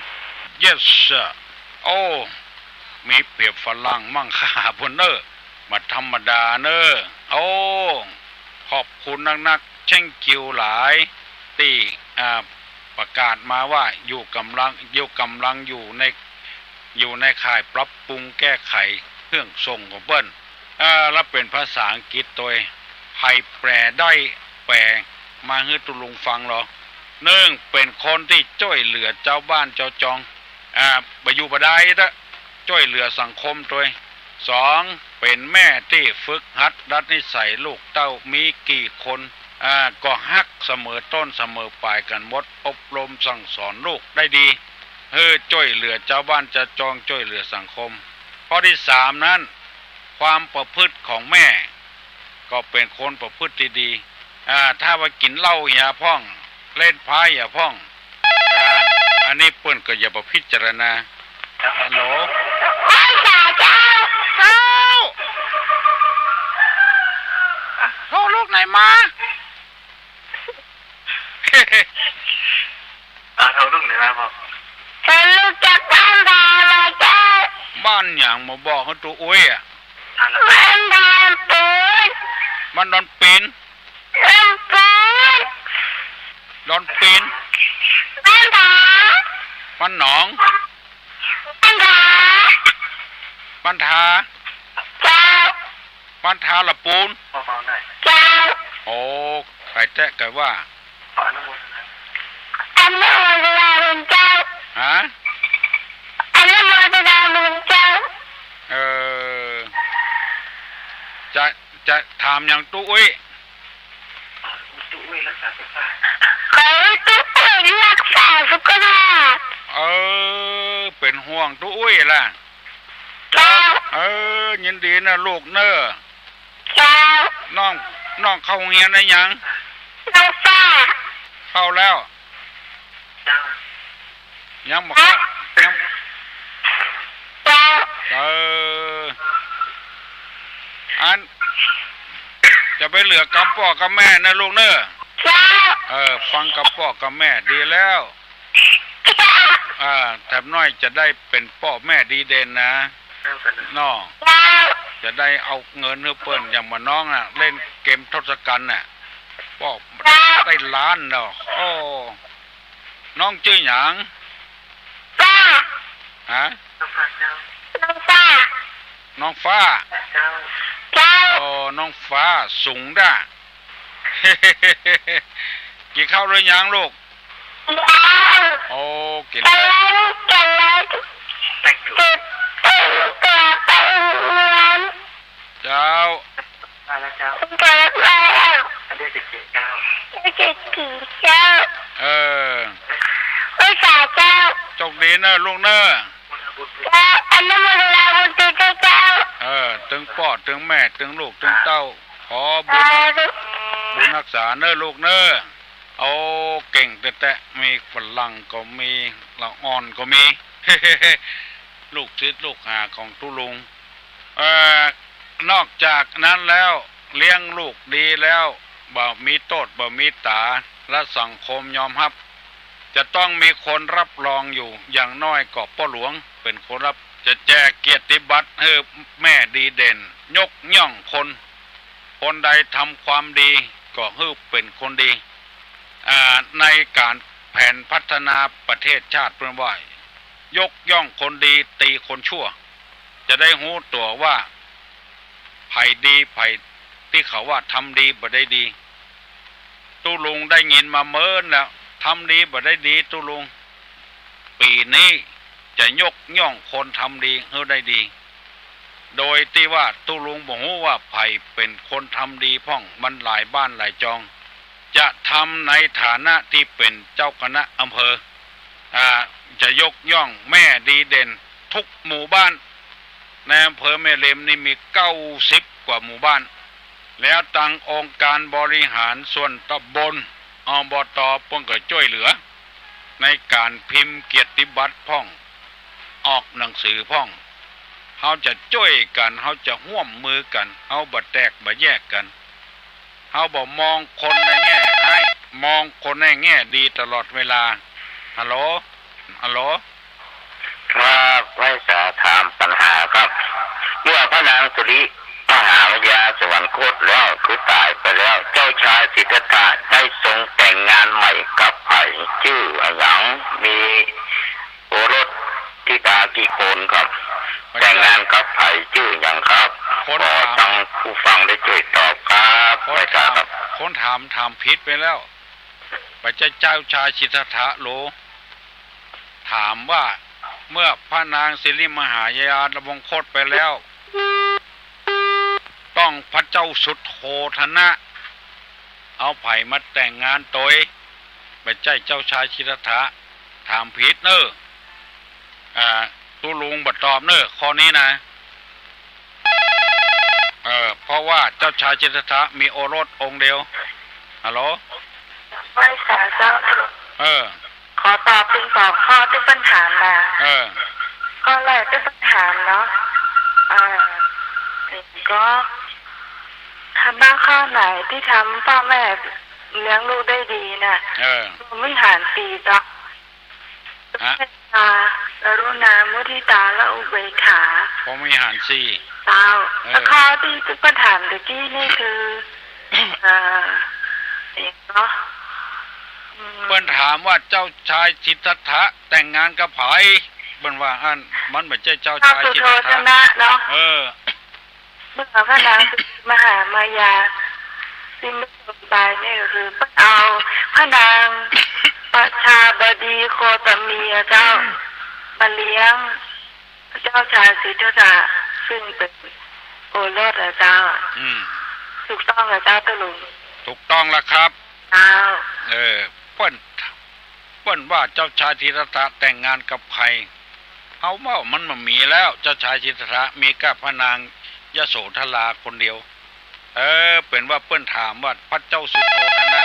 Yes sir. โอ้ มีเปรียบฝรั่งมั่งค่า พุ้นเน้อ บ่ธรรมดาเน้อ โอ้ ขอบคุณนักๆ แชงกิวหลาย ตี้ อ่า ประกาศมาว่าอยู่ก่ำลัง อยู่ก่ำลังอยู่ใน อยู่ในข่ายปรับปรุงแก้ไขเครื่องส่งของเปิ้น อ่า แล้วเป๋นภาษาอังกฤษตวย ใผแปลได้แปลมาหื้อตุ๊ลุงฟังลอ นึ่ง เป๋นคนตี้จ้วยเหลือจาวบ้านจาวจอง อ่า บ่อยู่บ่ได้เต๊อะ จ้วยเหลือสังคมตวย สอง เป๋นแม่ตี้ฝึกหัดดัดนิสัยลูกเต้ามีกี่คน อ่า ก็ฮักเสมอต้นเสมอป๋ายกั๋นหมด อบรมสั่งสอนลูกได้ดี หื้อจ้วยเหลือจาวบ้านจาวจอง จ้วยเหลือสังคม ข้อตี้สามนั้น ความประพฤติของแม่ ก็เป๋นคนประพฤติตี้ดี อ่า ถ้าว่ากิ๋นเหล้าเหียพ่อง เล่นไพ่เหียพ่อง อ่า อันนี้เปิ้นก็อย่าไปพิจารณา ฮัลโหล ไหว้สาเจ้า เจ้า โทรลูกไหนมา อ่า โทรลูกไหนมาบอก โทรลูกจากบ้านแพมาเจ้า บ้านหยังมาบอกหื้อตุ๊อุ้ยอะ บ้านแพปูน บ้านดอนปีน ดอนปูน ดอนปีน บ้านผา บ้านหนอง บ้านผา บ้านทา เจ้า บ้านทาละปูน เจ้า โอ้ ใครแต๊ไกว่า อนุโมทนาบุญเจ้า ฮะ อนุโมทนาบุญเจ้า เออ จะ จะถามหยังตุ๊อุ้ย ตุ๊อุ้ยรักษาสุขภาพ ขอหื้อตุ๊อุ้ยรักษาสุขภาพ เออ เป๋นห่วงตุ๊อุ้ยละ เจ้า เออ ยินดีเน่อลูกเน่อ เจ้า น้อง น้องเข้าโฮงเฮียนได้หยัง น้องฟ้า เข้าแล้ว เจ้า ยังบ่เข้า ยัง เจ้า เออ อัน จะไปเหลือกำป้อกำแม่เน่อลูกเน่อ เจ้า เออ ฟังกำป้อกำแม่ดีแล้ว เจ้า อ่า แถมน้อยจะได้เป๋นป้อแม่ดีเด่นนะ เนาะ เจ้า จะได้เอาเงินหื้อเปิ้น อย่างบ่าน้องน่ะ เล่นเกมทศกัณฐ์น่ะ ป้อ เจ้า ได้ล้านเนาะ โอ้ น้องจื้อหยัง ฟ้า ฮะ น้องฟ้า เจ้า น้องฟ้า น้องฟ้า เจ้า เจ้า โอ้ น้องฟ้า สูงด้า กิ๋นข้าวหรือยังลูก ยัง โอ้ กิ๋นแล้ว กิ๋นแล้ว เจ้า มาแล้วเจ้า มาแล้วเจ้า เดี๋ยวจะกิ๋นเจ้า เดี๋ยวจะกิ๋นเจ้า เออ ไหว้สาเจ้า โจคดีเน่อลูกเน่อ เจ้า อนุโมทนาบุญติดเจ้า เออ ตึงป้อ ตึงแม่ ตึงลูก ตึงเต้า ขอบุญ สาธุ บุญฮักษาเน่อลูกเน่อ โอ้ เก่งแต๊ๆ มีฝรั่งก็มี ละอ่อนก็มี ลูกศิษย์ลูกหาของตุ๊ลุง เอ่อ นอกจากนั้นแล้ว เลี้ยงลูกดีแล้ว บ่มีโต้ษ บ่มีต๋า และสังคมยอมฮับ จะต้องมีคนฮับรองอยู่ อย่างน้อยก็ป้อหลวงเป๋นคนฮับ จะแจกเกียรติบัตรหื้อแม่ดีเด่น ยกย่องคน คนใดทำความดีก็หื้อเป๋นคนดี อ่า ในก๋านแผนพัฒนาประเทศชาติเปิ้นว่า ยกย่องคนดี ตีคนชั่ว จะได้ฮู้ตั๋วว่า ใผดี ใผตี้เขาว่าทำดีบ่ได้ดี ตุ๊ลุงได้ยินมาเมินแล้ว ทำดีบ่ได้ดีตุ๊ลุง ปี๋นี้จะยกย่องคนทำดีหื้อได้ดี โดยตี้ว่าตุ๊ลุงบ่ฮู้ว่าใผเป๋นคนทำดีพ่อง มันหลายบ้านหลายจอง จะทำในฐานะตี้เป๋นเจ้าคณะอำเภอ อ่า จะยกย่องแม่ดีเด่นทุกหมู่บ้าน ในอำเภอแม่ริมนี่มีเก้าสิบกว่าหมู่บ้าน แล้วตังองค์การบริหารส่วนตำบล อบต. เปิ้นก็จ้วยเหลือ ในก๋านพิมพ์เกียรติบัตรพ่อง ออกหนังสือพ่อง เฮาจะจ้วยกั๋น เฮาจะฮ่วมมือกั๋น เฮาบ่แตกบ่แยกกั๋น เฮาบ่มองคนในแง่ฮ้าย มองคนในแง่ดีตลอดเวลา ฮัลโหล ฮัลโหล ครับ ไหว้สาถามปัญหาครับ เมื่อพระนางสิริมหามาริยาสวรรคตแล้ว คือต๋ายไปแล้ว เจ้าชายสิทธัตถะได้ทรงแต่งงานใหม่กับใผ จื้ออะหยัง มีโอรสธิดากี่คนครับ แต่งงานกับใผ จื้ออะหยังครับ ขอตังผู้ฟังได้จ้วยตอบครับ ไหว้สาครับ คนถามถามผิดไปแล้ว บ่ใจ้เจ้าชายสิทธัตถะโหล ถามว่าเมื่อพระนางสิริมหามาริยาสวรรคตไปแล้ว ต้องพระเจ้าสุโธทนะ เอาใผมาแต่งงานตวย บ่ใจ้เจ้าชายสิทธัตถะ ถามผิดเน่อ อ่า ตุ๊ลุงบ่ตอบเน่อ ข้อนี้นะ เออ เพราะว่าเจ้าชายสิทธัตถะมีโอรสองค์เดียว ฮัลโหล ไหว้สาเจ้า เออ ขอตอบเป๋นสองข้อตี้เปิ้นถามมา เออ ข้อแรกตี้เปิ้นถามเนาะ เออ ก็ ถ้าบ่าข้อไหนตี้ทำป้อแม่เลี้ยงลูกได้ดีน่ะ เออ พรหมวิหารสี่เจ้า ฮะ เมตตา กรุณา มุทิตา และอุเบกขา พรหมวิหารสี่ เจ้า เออ แล้วข้อตี้เปิ้นถามตะกี้นี่คือ เอ่อ เนาะ อืม เปิ้นถามว่าเจ้าชายสิทธัตถะแต่งงานกับใผ เปิ้นว่าอั้น มันบ่ใจ้เจ้าชายสิทธัตถะ พระสุโธทนะเนาะ เออ เมื่อพระนางสิริมหามาริยาสิ้นพระชนม์ไปนี่ก็คือเปิ้นเอาพระนางประชาบดีโคตมีอะเจ้า มาเลี้ยงพระเจ้าชายสิทธัตถะ ซึ่งเป๋นโอ อรสเหรอเจ้า อืม ถูกต้องเหรอเจ้าตุ๊ลุง ถูกต้องแล้วครับ เจ้า เออ เปิ้น เปิ้นว่าเจ้าชายสิทธัตถะแต่งงานกับใผ เฮาว่ามันบ่มีแล้ว เจ้าชายสิทธัตถะมีกับพระนางยโสธราคนเดียว เออ เป๋นว่าเปิ้นถามว่าพระเจ้าสุโธทนะ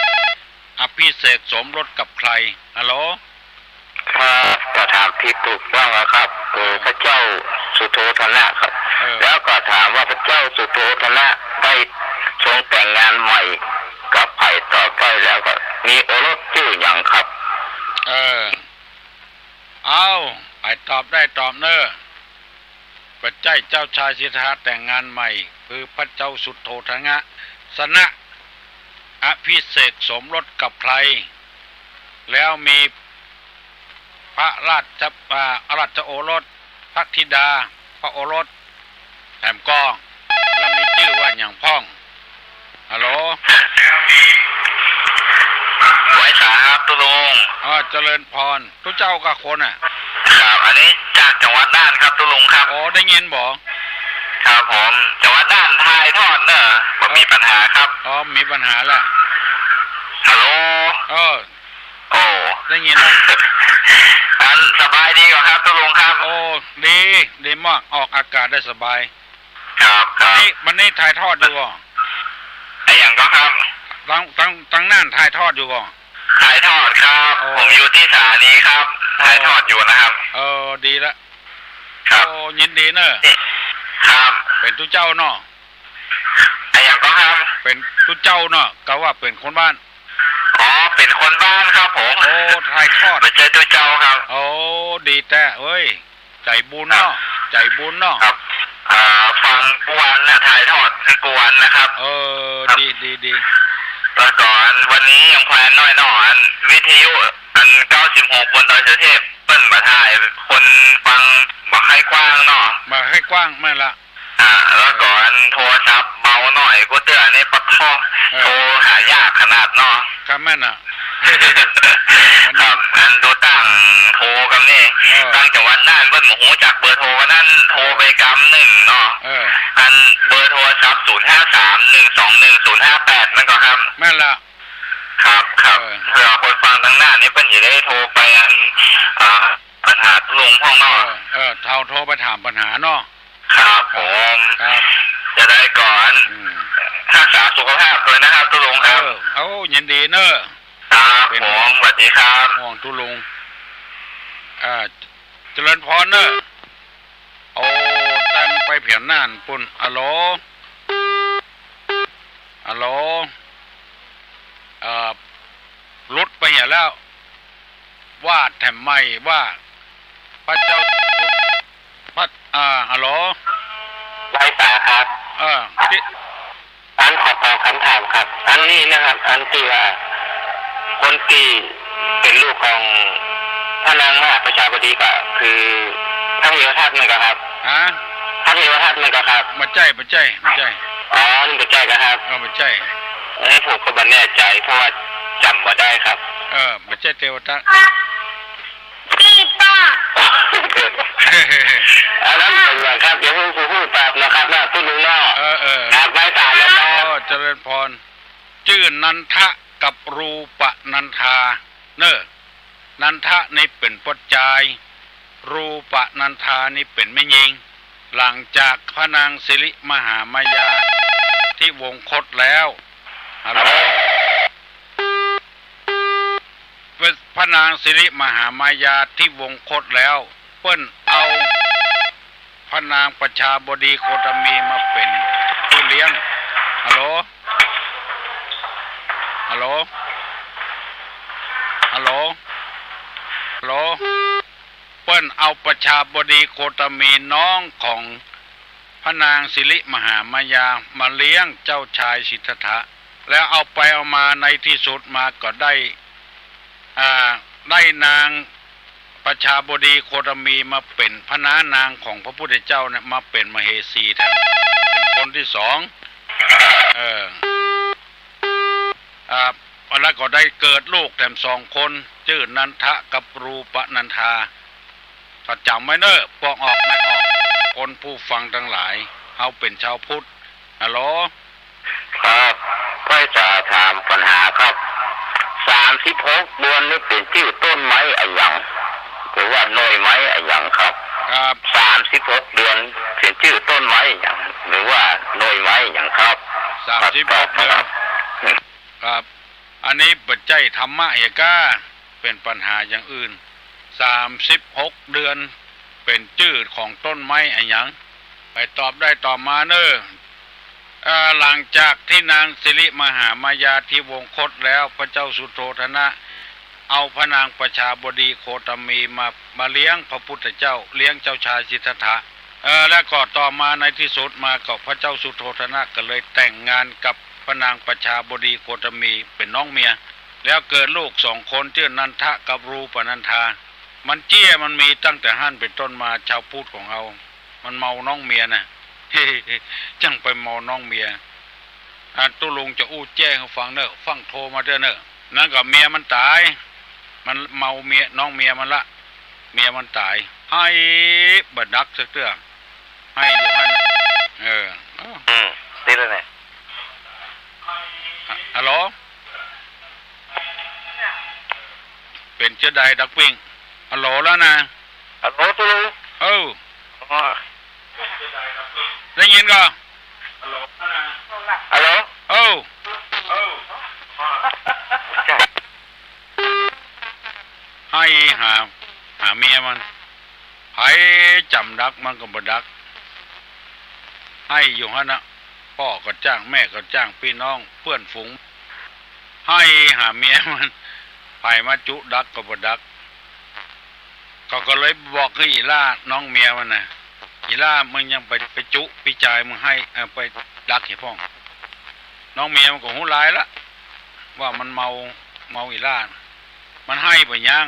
อภิเษกสมรสกับใคร ฮัลโหล ครับ ก็ถามที่ถูกต้องแล้วครับ คือ เออ พระเจ้าสุโธทนะครับ เออ แล้วก็ถามว่าพระเจ้าสุโธทนะได้ทรงแต่งงานใหม่กับใผต่อไป แล้วก็มีโอรสจื้อหยังครับ เออ เอา ใผตอบได้ตอบเน่อ บ่ใจ้เจ้าชายสิทธัตถะแต่งงานใหม่ คือพระเจ้าสุโธทนะ สนะ อภิเษกสมรสกับใผ แล้วมีพระราช อ่า ราชโอรส พระธิดา พระโอรส แถมก็ แล้วมีจื้อว่าหยังพ่อง ฮัลโหล ไหว้สาครับตุ๊ลุง อ๋อ เจริญพร ตุ๊เจ้ากับคนน่ะ ครับ อันนี้จากจังหวัดน่านครับตุ๊ลุงครับ อ๋อ ได้ยินบ่ ครับผม จังหวัดน่านถ่ายทอดเน่อ บ่มีปัญหาครับ อ๋อ มีปัญหาแล้ว ฮัลโหล เออ โอ้ ได้ยินแล้ว อันสบายดีก่อครับตุ๊ลุงครับ โอ้ ดี ดีมาก ออกอากาศได้สบาย ครับ ครับ วันนี้ วันนี้ถ่ายทอดอยู่ก่อ อะหยังก็ครับ ตัง ตัง ตังน่านถ่ายทอดอยู่ก่อ ถ่ายทอดครับ โอ้ ผมอยู่ที่สถานีครับ อ๋อ ถ่ายทอดอยู่นะครับ เออ ดีละ ครับ โอ้ ยินดีเน่อ ครับ เป๋นตุ๊เจ้าเนาะ อะหยังก็ครับ เป๋นตุ๊เจ้าเนาะ กาว่าเป๋นคนบ้าน อ๋อ เป๋นคนบ้านครับผม โอ้ ถ่ายทอด บ่ใจ้ตุ๊เจ้าครับ โอ้ ดีแต๊เอ้ย ใจ๋บุญเนาะ ครับ ใจ๋บุญเนาะ ครับ อ่า ฟังกู้วันนะ ถ่ายทอดกู้วันนะครับ เออ ครับ ดี ดี ดี แล้วก็วันนี้ยังแควนน้อยเนาะ อันวิทยุ อันเก้าสิบหกบนดอยสุเทพ เปิ้นบ่ถ่าย คนฟังบ่ใค่อยกว้างเนาะ บ่ใค่อยกว้าง แม่นละ อ่า แล้วก็อันโทรศัพท์เบาหน่อย กู้เตื้ออันนี้ปะท้อ เออ โทรหายากขนาดเนาะ ครับ แม่นน่ะ ครับ อันดูต่างโทรกำนี่ เออ ต่างจังหวัดน่านเปิ้นบ่ฮู้จักเบอร์โทรกำนั้น โทรไปกำนึ่งเนาะ เออ อันเบอร์โทรศัพท์ ศูนย์ห้าสาม หนึ่งสองหนึ่ง ศูนย์ห้าแปด นั่นก็ครับ แม่นละ ครับ ครับ เออ เผื่อคนฟังตางน่านนี่เปิ้นจะได้โทรไปอัน อ่า ปัญหาตุ๊ลุงพ่องเนาะ เออ เออ เฮาโทรไปถามปัญหาเนาะ ครับผม ครับ จะได้ก่อน อืม ฮักษาสุขภาพตวยนะครับตุ๊ลุงครับ เออ เอา ยินดีเน่อ ครับ เป๋น ผม สวัสดีครับ ห่วงตุ๊ลุง อ่า เจริญพรเน่อ โอ้ ตั้งไปเผียนน่านปุ้น ฮัลโหล ฮัลโหล เอ่อ หลุดไปเหียแล้ว ว่าแถมไม่ว่า พระเจ้า พระ อ่า ฮัลโหล ไหว้สาครับ เออ ตี้ อันขอตอบคำถามครับ อันนี้นะครับ อันตี้ว่า คนตี้เป๋นลูกของพระนางมหาประชาบดีก็คือพระเทวทัตนั่นก็ครับ ฮะ พระเทวทัตนั่นก็ครับ บ่ใจ้ บ่ใจ้ บ่ใจ้ อ๋อ นี่บ่ใจ้ก็ครับ เออ บ่ใจ้ เอ้ย ผมก็บ่แน่ใจ๋ เพราะว่าจ๋ำบ่ได้ครับ เออ บ่ใจ้เทวทัต ปี้ป้า อันนั้นเป๋นว่าครับ เดี๋ยวผมจะพูดตอบนะครับนะ ตุ๊ลุงเนาะ เออ เออ ครับ ไหว้สานะครับ โอ้ เจริญพร จื้อนันทะกับรูปะนันทา เน่อ นันทะนี่เป๋นป้อจาย รูปะนันทานี่เป๋นแม่ญิง หลังจากพระนางสิริมหามายาทิวงคตแล้ว ฮัลโหล พระนางสิริมหามายาทิวงคตแล้ว เปิ้นเอาพระนางประชาบดีโคตมีมาเป๋นพี่เลี้ยง ฮัลโหล ฮัลโหล ฮัลโหล ฮัลโหล เปิ้นเอาประชาบดีโคตมีน้องของพระนางสิริมหามายามาเลี้ยงเจ้าชายสิทธัตถะ แล้วเอาไปเอามาในที่สุดมาก็ได้ อ่า ได้นางประชาบดีโคตมีมาเป๋นพระน้านางของพระพุทธเจ้าเนี่ย มาเป๋นมเหสีแทน เป๋นคนที่สอง เออ อ่า แล้วก็ได้เกิดลูกแถมสองคน จื้อนันทะกับรูปะนันทา ก็จ๋ำไว้เน่อ ปองออกไม่ออก คนผู้ฟังตังหลาย เฮาเป๋นจาวพุทธ ฮัลโหล ครับ ใค่จะถามปัญหาครับ สามสิบหกเดือนนี่เป๋นจื้อต้นไม้อะหยัง หรือว่าหน่วยไม้อะหยังครับ ครับ สามสิบหกเดือนเป๋นจื้อต้นไม้อะหยัง หรือว่าหน่วยไม้อะหยังครับ สามสิบหกเดือน ครับ อันนี้บ่ใจ้ธรรมะเหียก้า เป๋นปัญหาอย่างอื่น สามสิบหกเดือน เป๋นจื้อของต้นไม้อะหยัง ใผตอบได้ตอบมาเน่อ เอ่อ หลังจากตี้นางสิริมหามายาทิวงคตแล้ว พระเจ้าสุโธทนะ เอาพระนางประชาบดีโคตมีมา มาเลี้ยงพระพุทธเจ้า เลี้ยงเจ้าชายสิทธัตถะ เอ่อ แล้วก็ต่อมาในตี้สุดมาก็พระเจ้าสุโธทนะก็เลยแต่งงานกับพระนางประชาบดีโคตมีเป๋นน้องเมีย แล้วเกิดลูกสองคนจื้อนันทะกับรูปนันธา มันเจ๊ยมันมีตั้งแต่หั้นเป๋นต้นมา จาวพุทธของเฮา มันเมาน้องเมียน่ะ จั้งไปเมาน้องเมีย อ่ะ ตุ๊ลุงจะอู้แจ้หื้อฟังเน่อ ฟั่งโทรมาเตื้อเน่อ นั้นก็เมียมันต๋าย มันเมาเมีย น้องเมียมันละ เมียมันต๋าย ไห้บ่ดักสักเตื้อ ไห้อยู่หั้น เออ อืม ติดแล้วเนี่ย ฮัลโหล เป๋นเจ้าใดดักปิ้ง ฮัลโหลแล้วนะ ฮัลโหล ตุ๊ลุง เออ อ๋อ ได้ยินก่อ ฮัลโหล เออ ไห้หา หาเมียมัน ใผจ๋ำดักมันก็บ่ดัก ไห้อยู่หั้นน่ะ ป้อก็จ้าง แม่ก็จ้าง ปี้น้อง เปื้อนฝูง ไห้หาเมียมัน ใผมาจุดักก็บ่ดัก เขาก็เลยบอกหื้ออีหล้าน้องเมียมันน่ะ อีหล้ามึงยังไป ไปจุปี้จายมึงไห้ เอ่อ ไปดักเหียพ่อง น้องเมียมันก็ฮู้ลายละ ว่ามันเมา เมาอีหล้า มันไห้บ่ยั้ง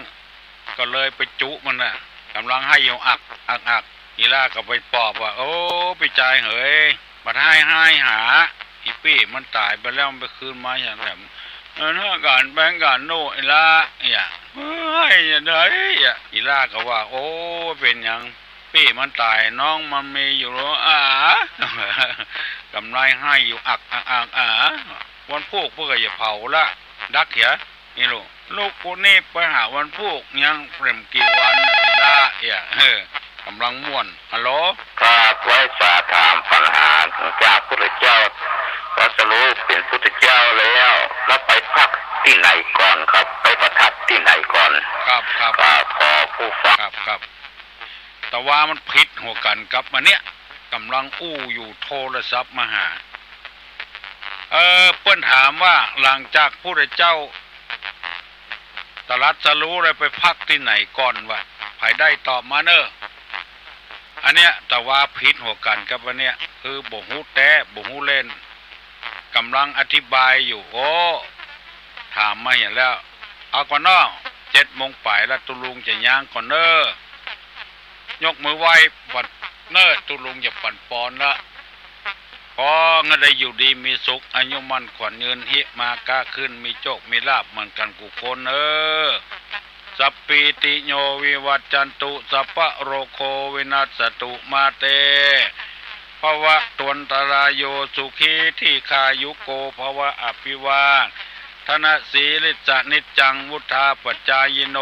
ก็เลยไปจุมันน่ะ ก่ำลังไห้อยู่อัก อัก อัก อีหล้าก็ไปปลอบว่า โอ้ ปี้จายเหย บ่ไห้ ไห้หา อีปี้มันต๋ายไปแล้ว มันไปคืนมาอย่างแหลม เออ เนาะ ก๋านแบงก๋านโน่ อีหล้า เนี่ย เฮ้ย จะได้ อ่ะ อีหล้าก็ว่า โอ้ เป๋นหยัง ปี้มันต๋าย น้องมันมีอยู่ อ่า ก่ำลังไห้อยู่อัก อัก อัก อ่า วันพูกเปิ้นก็จะเผาละ ดักเหีย นี่ลูก ลูกกูนี่ไปหาวันพูกยังเป๋นกี่วันอีหล้า เอี่ย เออ ก่ำลังม่วน ฮัลโหล ครับ ว่าจะถามปัญหา หลังจากพุทธเจ้าตรัสรู้เป๋นพุทธเจ้าแล้ว แล้วไปพักตี้ไหนก่อนครับ ไปประทับตี้ไหนก่อน ครับ ครับ อ่า ขอผู้ฟัง ครับ ครับ แต่ว่ามันผิดหัวกั๋นกับอันเนี้ย ก่ำลังอู้อยู่โทรศัพท์มาหา เออ เปิ้นถามว่าหลังจากพุทธเจ้าตรัสรู้แล้วไปพักตี้ไหนก่อนวะ ใผได้ตอบมาเน่อ อันเนี้ย แต่ว่าผิดหัวกั๋นกับอันเนี้ย คือบ่ฮู้แต๊ บ่ฮู้เล่น ก่ำลังอธิบายอยู่ โอ้ ถามมาเหียแล้ว เอาก่อนเนาะ เจ็ดโมงป๋ายละ ตุ๊ลุงจะย้างก่อนเน่อ ยกมือไหว้ปัดเน่อ ตุ๊ลุงจะปั่นปอนละ ขอหื้อได้อยู่ดีมีสุข อายุมั่นขวัญยืน ฮิมาก้าขึ้น มีโจคมีลาภเหมือนกั๋นกู้คนเน่อ สัพพีติโยวิวัชชันตุ สัพพะโรโควินัสสตุ มาเต ภวัตวันตรายโย สุขีทีฆายุโกภวะ อภิวาทนสีลิสสะนิจจัง วุฑฒาปจายิโน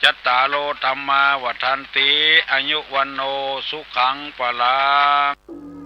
จัตตาโรธัมมาวัฑฒันติ อายุวัณโณสุขังพลัง